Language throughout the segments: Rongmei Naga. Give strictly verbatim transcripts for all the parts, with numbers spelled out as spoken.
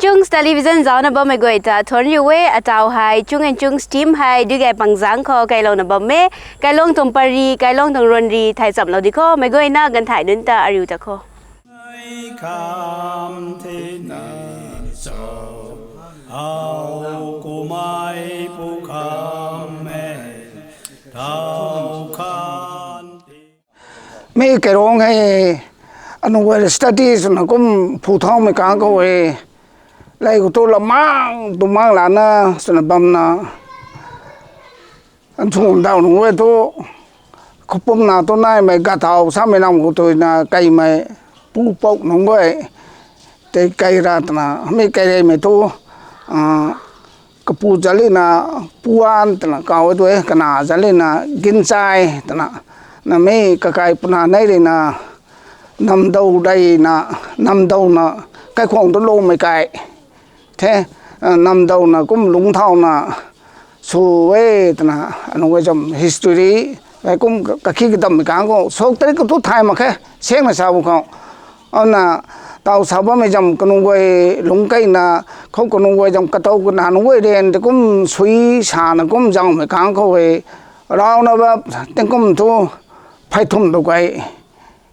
Chungs Television zauna bammei guay ta thuanc riu e, atau hei Chung and Chungs team hei dui gay pangzang khou kailouna bam e, kailuang tuang pari, kailuang tuang ruanri thai chamlou di khou, mei guayna ganthai nunc ta ariu ta khou. Kam the na cho, au kumai pu kam e, tau khan. Mi kairuang hei, anunc guay study swna kum phu thaumei kang khou e, lei khou tu lamang tu mang lana swna bamna, anchung daw nunc guay tu, khupumna tu naimei gathau samei nam khou tuina kaimei pu pou nunc guay, tei kai ra twna, mi kai reymei tu, a, kapu zalina, puan twna kau e tu e, kana zalina, ginchai twna, na mi kakai puna nei rina, namdou daina, namdouna, kaikhwang tu lomei kai the, a, namdouna kum lungc thauna sw e twna, anunc guay zam history, hei kum ka-, kakhi kadammei kang khou, sok tarik khou tu thay mak khe, sengna sa bu khou. Ana, tau sa bammei zam kanunc guay lungc kaina, khou kanunc guay zam katow kana nunc guay ren tei kum sui sana kum zangmei kang khou e, rauna ba tingkum tu phey thum tu kai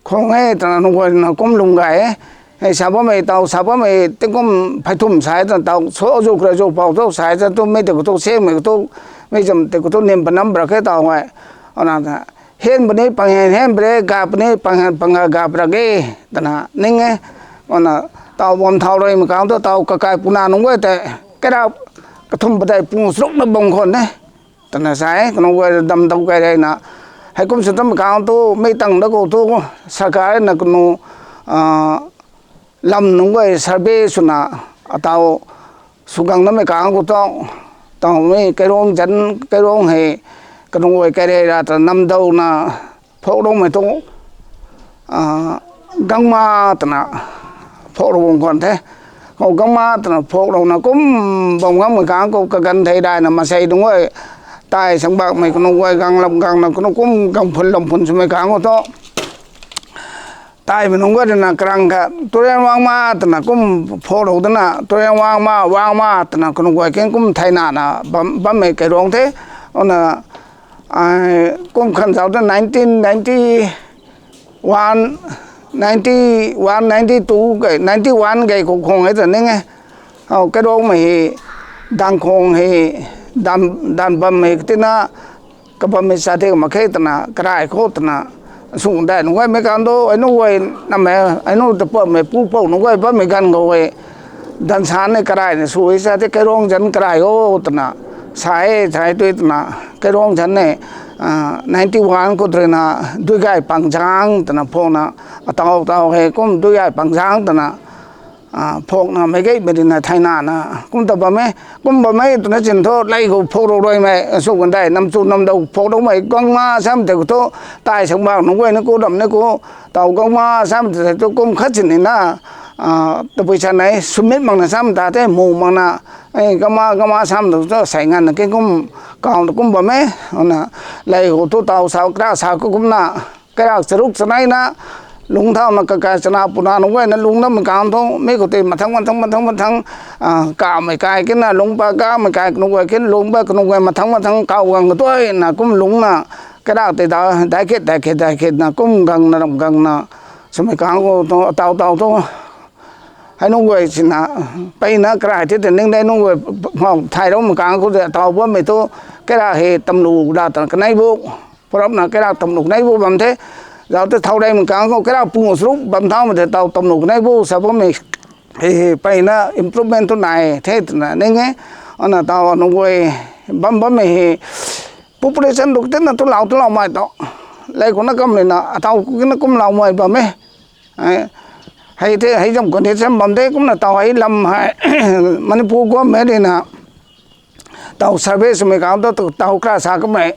khwang e twna nunc guayna kum lung gay e. Hei sa bammei tau sa bammei tingkum phey thum sa e twna tau so zu kra zu pou tu sa e twna tu mei tei khou tu sengmei khou tu, mei zam tei khou tu nim panam brak khe tau e. Ana ta, hen puni panghen hen puni, ga puni panghen panga ga brak e twna ning e. Ana, tau bam thau reymei kang tu tau kakai puna nunc guay tei, kaira kathum padeih pung srukna bam khwan e twna sa e, kanunc guay dam dam kai reyna. Heikum sw tammei kang tu, mei tang da khou tu, sarkar na kanu, a, lam nunc guay survey swna, atau sw gang namei kang khou tu, tau mi kairuang zan, kairuang hei, kanunc guay kai rey ra ta namdouna, phok roumei tu, a, gangma twna phok rou bam khwan the. Khou gangma twna phok rouna kum bam gammei kang khou kaganv thei daina masei nunc guay, tai sangbakmei kanunc guay gang lam gangna kanunc kum gang phun lam phun swmei kang khou tu, taimei nunc guay rina karang kha, Turian Wangma twna kum phok rou dana, Turian Wangma, Wangma twna kanunc guay ken kum theinana bam, bammei kairuang the. Ana, ai, kum khan zauc ta nineteen ninety one, ninety one, ninety two gay, ninety one gay khou khwang e ta ning e. Au, kairuangmei hei, dang khwang hei, dan, dan bammei katina, kabammei sa the mak khe twna, karai khou twna, sung dai nunc guay mei kang tu, ai nunc guay namei, ai nunc ta pammei pu pou nunc guay bammei ganv khou e, dan sa ni karai ni sw e sa the kairuang zan karai o twna, sa e, sa e tu twna, kairuang zan ni, a, ninety one khou tu rina, dui gay pangzang twna phokna, atau tau hei kum dui gay pangzang twna, a, phokna meic gaymei rina theinana kum ta bam e, kum bam e twna chin thu lei khou phok rou ruimei sw kan dei, namchu namdou phok roumei gangma sam tei khou thu, tai sangbak nunc guay ni ku ram ni ku, tau gangma sam tei tu kum khat chin nina, a, tabui sa nei, swmit makna sam ta the, mu makna, e, gangma, gangma sam tu tu sei nganvna ke kum, kau tu kum bam e, ana, lei khou thu tau sa, kra sa khou kumna, kairak charuk chaneina, lungc thauna kakai chana puna nunc guayna lungc dammei kang thu, mi khou tei mathang, mathang, mathang, mathang, a, kamei kai kena lungc pa, kamei kai kanunc guay ken lungc pa, kanunc guay mathang, mathang, kau gang katuayna kum lungcna, kairak tei da, daic khet, daic khet, daic khetna kum gangna, ram gangna, swmei kang khou thu, atau, tau thu, hei nunc guay sina, peyna karai the tei ning dei nunc guay, thai roumei kang khou tei atau bammei thu, kairak hei tamlu la twna kanei bu, purapna kairak tamlu kanei bu bam the, zauc tei thau reymei kang khou kairak pung charuk bam thaumei tei tau tamlu kanei bu sa bammei, hei, hei, peyna improvement thu nai the twna ning e, ana tau nunc guay bam bammei hei, population ruk tina tu lau, tu laumei tu, lei khou na kam rina, atau kina kum laumei bam e. Hei, hei the, hei zam khou ni sam bam the, kumna tau hei lam hei, Manipur government rina, tau survey swmei kang tu, tau kra sa kamei,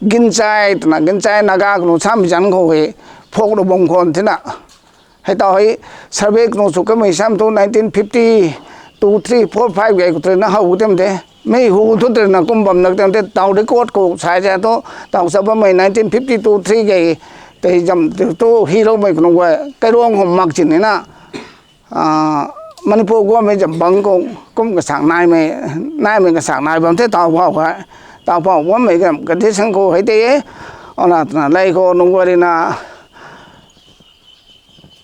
ginchai twna, ginchai Naga kanu samei zan khou hei, phok rou bam khwan thina. Hei tau hei, survey kanu sw kamei sam tu nineteen fifty, two, three, four, five gay khou tu rina how tem the. Mei hu thu tei na kum bam nak tang tei tau record khou sa za thu, tau sa bammei nineteen fifty two three gay tei zam tei tu hiloumei kanunc guay, kairuang hum mak chin nina, a, Manipur guangmei zam bang khou kum kasak naimei, naimei kasak nai bam the taw phau kha. Taw phau bammei zam condition khou hei tei e. Ana twna lei khou nunc guay rina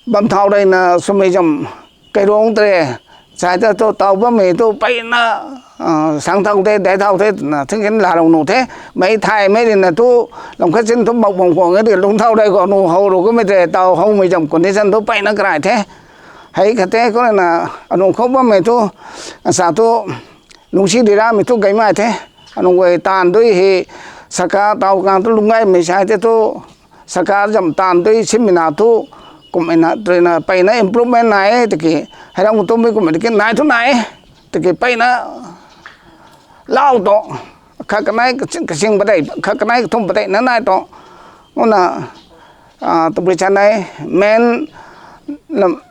bam thau rei na swmei zam kairuang tare. Sai ta thu taw bammei thu peyna, sang thau the, dai thau the twna thingkin laalou nuh the. Mei thaymei rina thu lam khat sin thu mak bam khwang e ti lung thau rei khou nuh how ru kamei tei taw howmei zam condition thu peyna karai the. Hei khat the khou rina anunc khou bammei thu, asa thu lungcsi di ramei thu gaymei the. Anunc guay taanv dui hei saka taw kang thu lungc gaymei sai tei thu saka zam taanv dui simei na thu kumhmei na twna peyna improvement nai e tiki, hei ram tumei kumhmei tiki nai thu nai e tiki peyna lau tu khat kanei kasing, kasing padeih, khat kanei kathumh padeih na nai tu. Kumna, tabui chanei main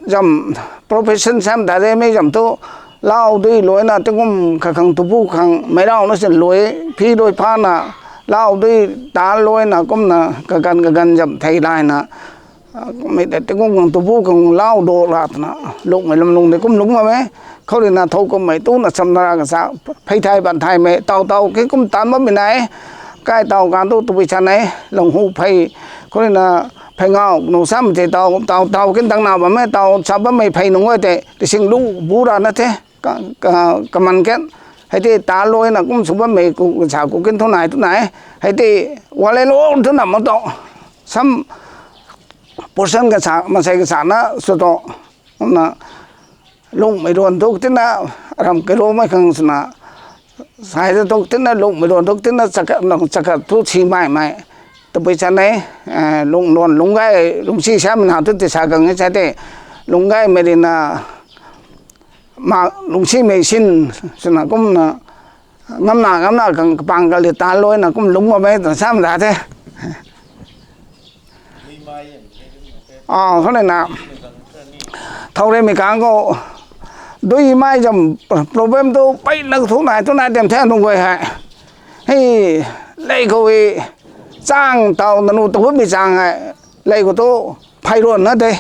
zam profession sam ta de mei zam thu lau dui luaina tingkum khat khang tupu khang meic rau na sin lui phi dui phana lau dui ta luaina kumna kaganv kaganv zam thei layna mei tei tingkum khang tupu khang lau do ra twna lungmei lum lung de kum lungc bam e. Khou rina thow kummei tuna chamna ra kasa phey thay ban thaymei taw taw ki kum taanv bammei nai e. Kai taw kang thu tabui chanei lung hu phey khou rina phey ngau nu sam tei taw taw taw kin dang na bam e taw sa bammei phey nunc guay tei tising lu bu ra na the. Kaman kan hei tei ta luaina kum sw bammei ku sa ku kin thu nai thu nai e. Hei tei walei lo thu nam ma tu sam portion kasa masei kasa na sw tu. Kumna lungmei ruan thu tina ram kairuangmei khang swna sai ta thu tina lungmei ruan thu tina chakat thu si maimei tabui chanei lung luan lungc gay lungcsi samei na thu ti sa gang e sa tei lungc gaymei rina ma lungcsimei sin swna kumna ngamna ngamna khang kapang kali ta luaina kum lungc bammei twna sam da the. Khou rina thow reymei kang khou dui mei zam problem thu peyna thu nai thu nai dem the anunc guay hei. Hei lei khou e chang taw nanu tagummei chang hei lei khou thu phey ruan na de.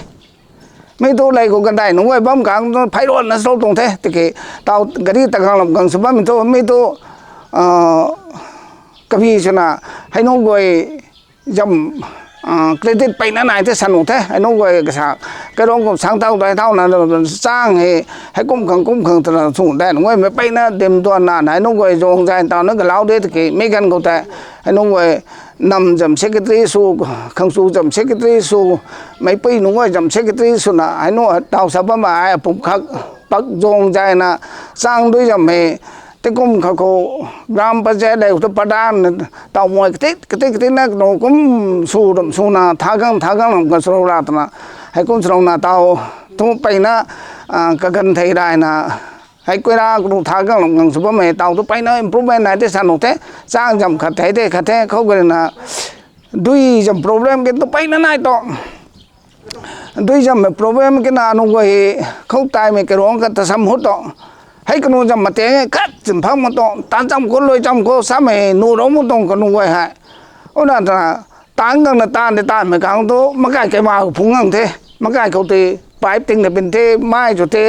Mi thu lei khou kandai nunc guay bam kang thu phey ruan na sw tuang the tiki taw gari ta gang lam gang sw bammei thu mi thu kabi swna hei nunc guay zam credit peyna nai the sa nuh the hei nunc guay kasa kairuang kum sang thau dai thauna chang hei hei kum khang kum khang twna sw dai nunc guaymei peyna dim tuanna hei nunc guay zuang zay tawna galau de tiki mei ganv khou tei hei nunc guay nam zam secretary sw khang sw zam secretary sw meicpui nunc guay zam secretary swna hei nunc taw sa bammei ai apum khat pak zuang zayna chang dui zammei tingkum khat khou gram panchayat lei khou thu pradhan taw mei kati kati kati na kanu kum sw ram swna tha gang tha gang lam kan swrou ra twna hei kum swrouna taw thu peyna kaganv thei rayna hei kuira kanu tha gang lam gang sw bammei taw thu peyna improvement nai the sa nuh the. Chang zam khat thei the khat the khou karina dui zam problem ki thu peyna nai tu dui zammei problem kina anunc guay hei khou taimei kairuang kata sam hut tu hei kanu zam mateng e khat zam phang ma tu tan cham khou lui cham khou samei nu rou ma tuang kanu guay hei. Una twna taanv gangna taanv de taanvmei kang thu makai kaima khou phungc gang the. Makai khou tei pipe ting ta pin the, mei sw the,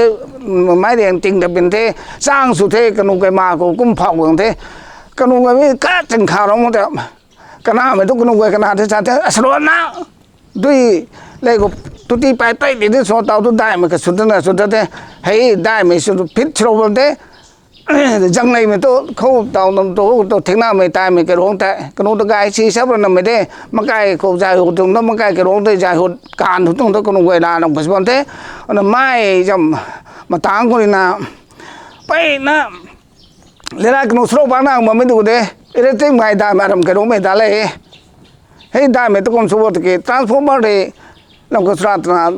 mei riang ting ta pin the, chang sw the kanu kaima khou kum phau gang the. Kanu guay mi khat zam kha rou ma te kanamei thu kanu guay kana the sa the asruanna dui lei khou tuti pai tei di di sw taw thu daihmei ka sw tana sw ta the. Hei daihmei sw phit srou bam the. Zangneimei tu khou taw nam tu tu thingnamei taimei kairuang tei kanu ta gay si sap ra namei de. Makai khou zay hu tuang na makai kairuang tei zay hu kan hu tuang tu kanu guay la nam ka sw bam the. Ana mei zam matang khou rina peyna lera kanu srou bang nang bammei tu de. Electric mei daihmei aram kairuangmei da le. Hei daihmei tu kum sw bo tiki transformer de lam khou sra twna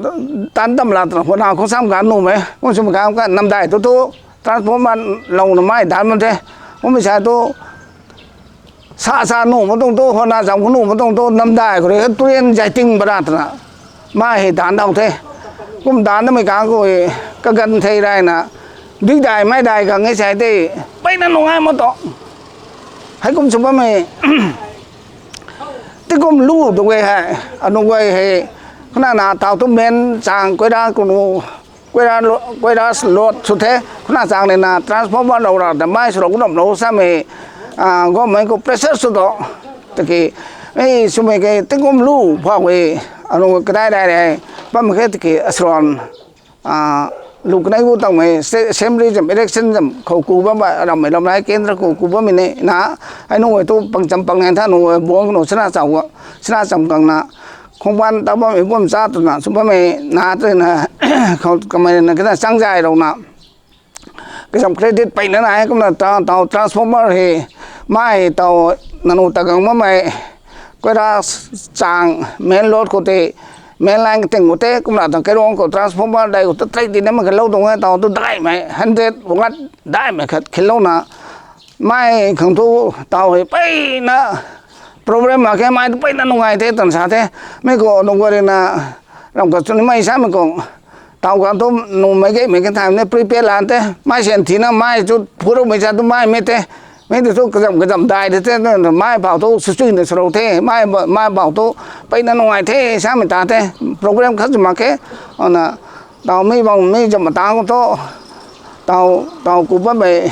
tan dam la twna huna khou sam gan nuhmei kum swmei kang ka namdai tu thu transformer louna mei dan bam the. Kummei sa thu sa sa nuh ma tuang thu huna zam khou nuh ma tuang thu namdai khou rui turian zay ting bara twna mei hei dan dau the. Kum dan namei kang khou kaganv thei rayna dui dai mei dai kang e sa tei peyna nungai ma tu hei kum sw bammei tingkum lu tu guay hei anunc guay hei khana na taw tu men chang kuira kunu Koiras load sw the, khuna chang nina transformer lou ra ta mai swlou ku nam lou samei, government khou pressure sw do. Tiki, ei swmei ke tingkum lu pha e, anu kadai dai re, bam khe tiki asran, lu kanei bu tangmei, assembly zam, election zam khou ku bam ba, rammei lam nai, kendra khou ku bammei ni na, hei nunc guay tu pangcham pang nai tha, nunc guay buang nu chana cham kang na, khongban ta bammei bam cha twna sw bammei na twna, kamei na kina chang zay rou na, kazam credit peyna nai kumna ta, tau transformer hei, mai tau nanu ta gang bammei, Koiras chang main road khou tei, main line kating khou tei, kumna ta kairuang khou transformer dai khou ta tei tina mak kalou tuang e, tau tu daimei hundred watt daimei khat khinlouna, mai khang thu tau hei peyna problem mak khe, mai tu peyna nungai the twna sa the. Mi khou nunc guay rui na, ram khat chwnimei samei khou, tau khang thu numei gaymei kan thaymei ni prepaid lan the, mai sian thina mai chu phuroumei cha tu mai mei the, mi tu thu kazam kazam dai de the, mai bau thu swchuina swlou the, mai bau thu peyna nungai the samei ta the, problem khat chu mak khe, ana, tau mi bang mi zam matang khou thu, tau, tau ku bammei,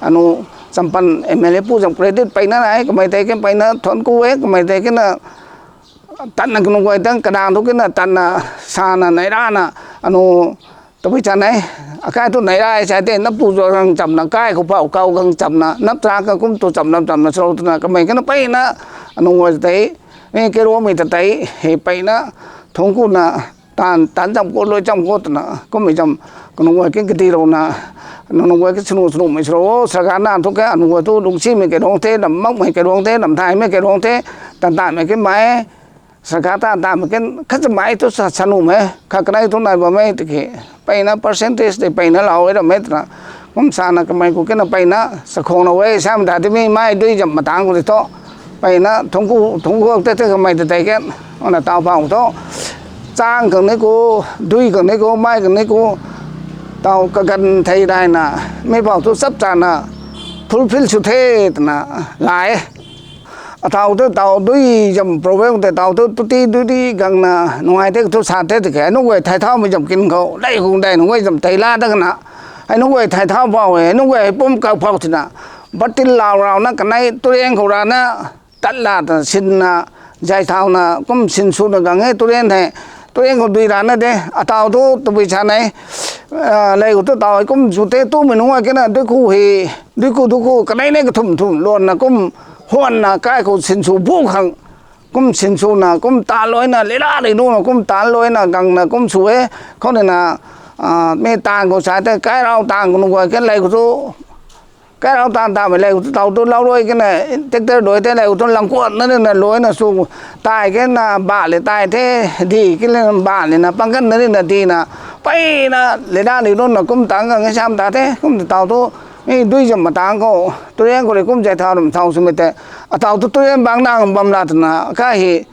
anu, Champan M L A pu zam credit peyna nai, kamei tei ken peyna thuanc ku e, kamei tei kena, tatna kanu guay tang kadang thu kena tatna, sana nai rana, anu, tabui chan e, akai tu nai ra sa tei, nap tu zua gang chamna, kai khou pau kau gang chamna, nap tra ka kum tu chamna chamna swlou twna, kamei kena peyna, anu guay tei, mi kairuangmei ta tei, hei peyna, thuanc ku na, tan, tan cham khou, lui cham khou twna, kummei zam, kanu guay ken kati rou na, nanu guay ke sanu sanumei swlou, sarkar na thu ke, anu guay thu lungcsimei kairuang the, nam makmei kairuang the, nam thaymei kairuang the, tan tanmei ke mai, sarkar tan tanmei ken khat cha mai thu sa, sanumei, khat kanei thu nai bam e tiki, peyna percentage tei peyna lou e ram e twna, kum sana kamei khou kena peyna, sakhwang lou e, samei ta tei mi mai dui zam matang khou tei thu, peyna, thuanc ku, thuanc ku tei the kamei ta tei ken, ana tau bau thu, chang kang ni khou, dui kang ni khou, mai kang ni khou, tau kaganv thei daina, mi bau thu chap chana, fulfill sw the twna, lai e. Atau tu tau dui zam problem tei tau tu tuti dui di gangna nungai the thu sa the tiki, nunc guay thay thaumei zam kin khou, lei khung dei nunc guay zam tei la ta kana, hei nunc guay thay thau bau e, nunc guay hei pum kau phau tina, batil lau rau na kanei turiang khou rana, tat la ta sinna, zay thauna, kum sinswna gang e turiang hei, turiang khou dui rana de, atau thu tabui cha nei, lei khou tu tau hei kum zu the tumei nunc guay kena, dui ku hei, dui ku dui ku, kanei nei kathum thum luanna kum, huanna kai khou sinsw bu khang, kum sinswna, kum taanc luaina, lira lei nuna, kum taanc luaina, gangna, kum sw e, khou nina, mi taanv khou sa tei, kairau taanv khou nunc guay ken lei khou tu, kairau taanv tamei lei khou tu, tau tu lau luai kena, tractor luai the lei khou tu, langkuatna nina luaina sw, tai kena, ba le tai the, di kena, ba nina, pang kanna nina, dina, peyna, lira lei nuna, kum taanc gang e sam ta the, kum tau tu, mi dui zam matang khou, turiang khou rui kum zay thau ram thau swmei tei, atau tu turiang bang nang bam la twna, ka hei,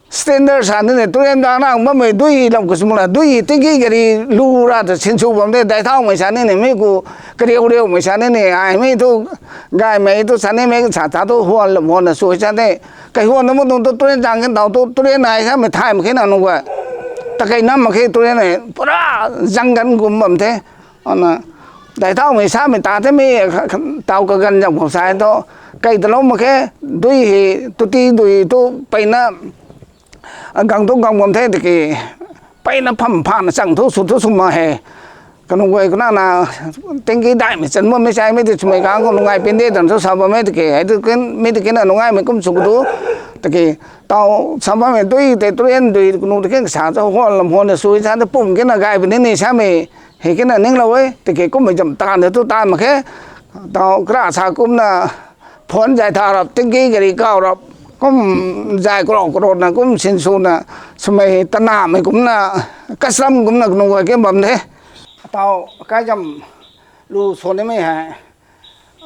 standard sa nini, turiang bang nang bammei dui lam khou swmuna, dui tingki gari lu ra ta sinsw bam de, dai thaumei sa nini, mi khou, kariu riumei sa nini, ai mi thu, gaymei thu sa nimei sa ta thu, huan lam huanna sw sa de, kai huanna mu tuang tu turiang chang ken tau tu, turiang nai samei thay mak khe na nunc guay. Ta kei nam mak khe turiang nei, pura zang ganv kum bam the. Ana, dai thaumei samei ta the mi, tau kaganv zam khou sa e thu, kei talou mak khe, dui hei, tuti dui tu, peyna, gang tu gang bam the tiki, peyna pham phana chang thu sw thu sw mak he. Kanunc guay kanana, tingki daihmei chan bammei chaimei ti swmei kang khou nungai pin de tan thu sa bammei tiki, hei tu ken, mi tiki na nungaimei kum sw khou tu, tiki, tau sa bammei dui tei turiang dui kanu tiki sa thu huan lam huanna sw sa tu pum kena gay puni ni samei, hei kena ninglou e, tiki kummei zam taanv de tu taanv mak khe, tau kara sa kumna, phone zay tha rap, tingki gari kau rap, kum zay kro krona, kum sinswna, swmei tanamei kumna, kasam kumna, kanu guay ken bam de. Tau, kai zam, lu sw nimei hei.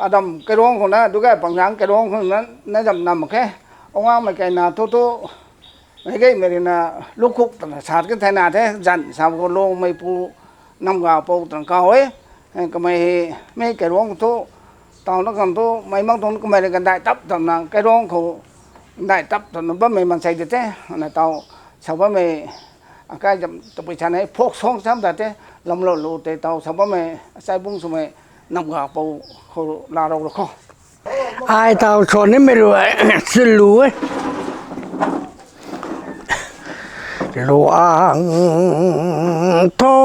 Adam kairuang khou na, dugay pangzang kairuang khou na, na zam nam khe. Ongamei kaina thu thu, meic gaymei rina, lukhuk twna sat kan theina the, zan sa khou lungmeipu, namga pou twna kau e. Kamei hei, mi kairuang thu, tauna khang thu, meic mak tuang kamei rui kandai tap tamna, kairuang khou, kandai tap tamna bammei mansei di the, ana tau, sa bammei, Akai zam tabui sa ne, folk song sam ta te, lamlou lu te taw sa bammei, achai bung swmei, namga pou khou la rou rou kho. Ai taw swan nimei rui, si lu e. Luang tho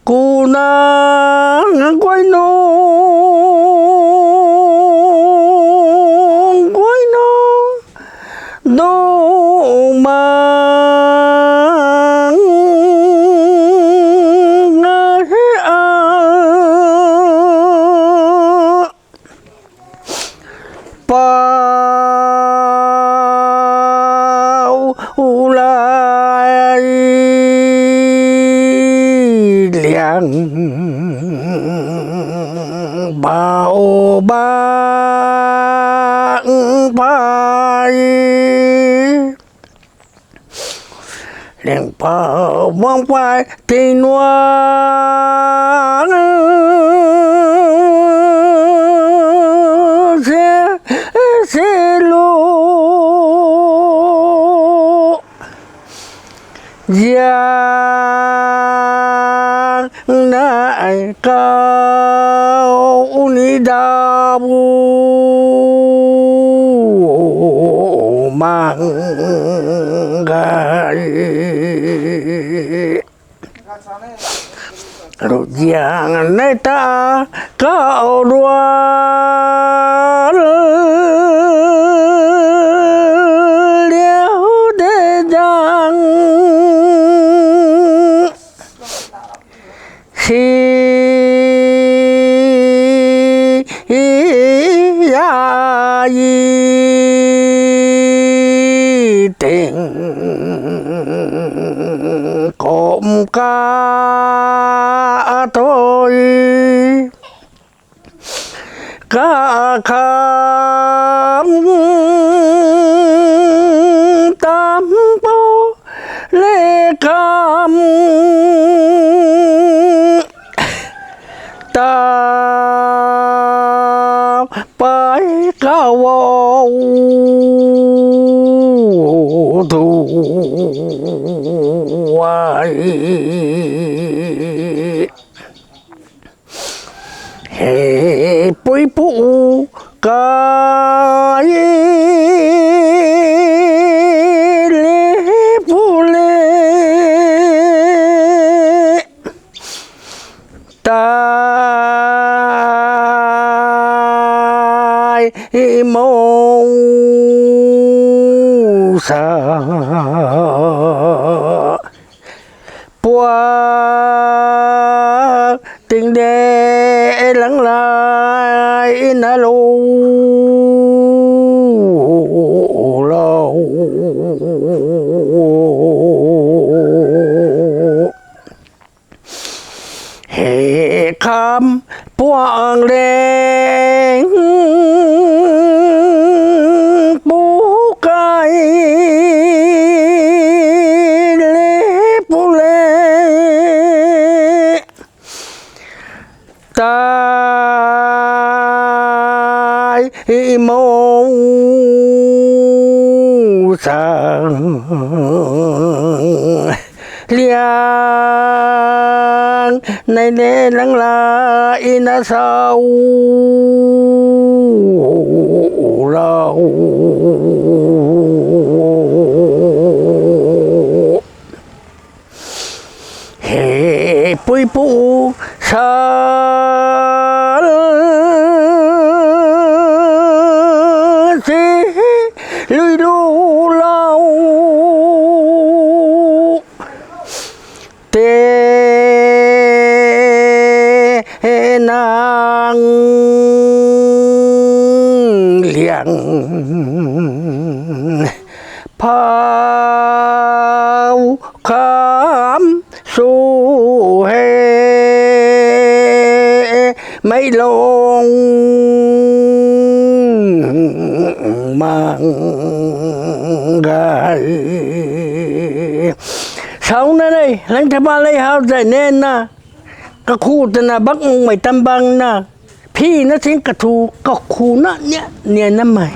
kuna guay nung, guay nung, dungmang nga he a. Pou lai liang, pou bang pai. Liang pou bang pai ting nuang se, se lu. Ziang nai kau ni dabu mang gai. Lu ziang nai ta kau rua liu de zang. Si ya yi ting kum ka toi. Kakham tam pou le kam ta pai kau tu ai. He puipu kai le pu le tai mou sa. Puak ting de lang lai na lo, lo. He kham puang leng pu kai le pu le tai mou sang liang nai ne lang la ina sau lo. He puipu sa si lui lu lau te nang liang phau kham su he mei long mang gai. Sau na nei lang thapa lei hau zai nen na, kakhu tana bak mung mei tam bang na, phi na sing kathu kakhu na nia nia na mei.